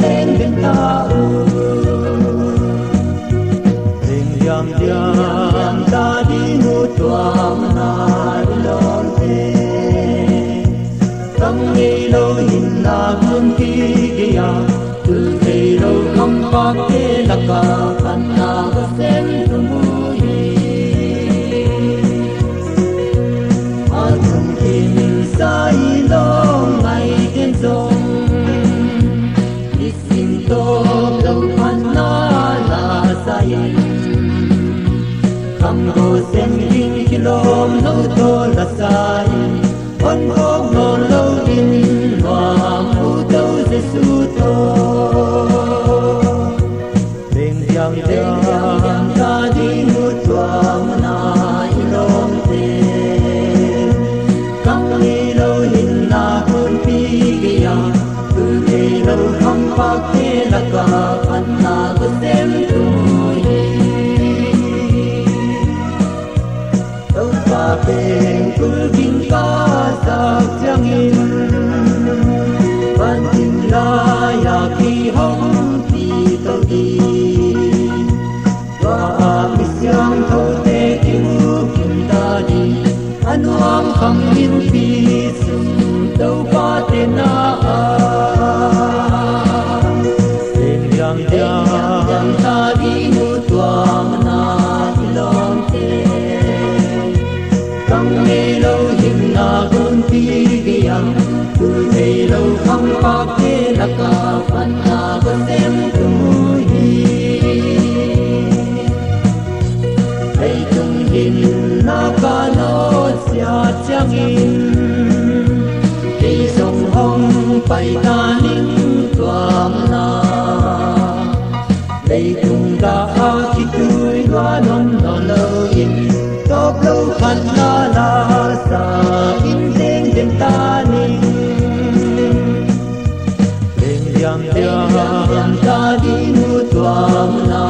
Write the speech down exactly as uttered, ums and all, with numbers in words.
teng teng ta uh. Leng diam diam ta ding uh tua mun a i lawmte. Kam ngeilou hinna gunpi gei a, tul theilou khampakte lak a phatna ka sem tum uhi. A tung kim sa i lawm ngaite'n zong, i sin tawp lou phatna la sa in. Khanglo sem ding kilawm lou toh la sa in. Hon phawk nawn lou in nuam uh tou Jesu toh. Leng diam diam ta ding uh tua mun a i lawmte. Kam ngeilou hinna gunpi gei a, tul theilou khampakte lak a phatna ka sem tum uhi. Toupa pen kulging ka sak chiangin, vantil lai a kihong kei tou ding. Tua a mi siangthoute kimu kim ta ding, a nuam kham in pi sung Toupa te na a. Leng diam diam ta ding uh tua mun a i lawmte. Kam ngeilou hinna gunpi gei a, tul theilou khampakte lak a phatna ka sem tum uhi. Leitung hinna ka nawt sia chiangin, kei zong hong pai ta ning tua mun a. Leitung dah a khitui luan om nawn lou in, tawp lou phatna la sa in teng teng ta ning. Leng diam diam ta ding uh tua mun a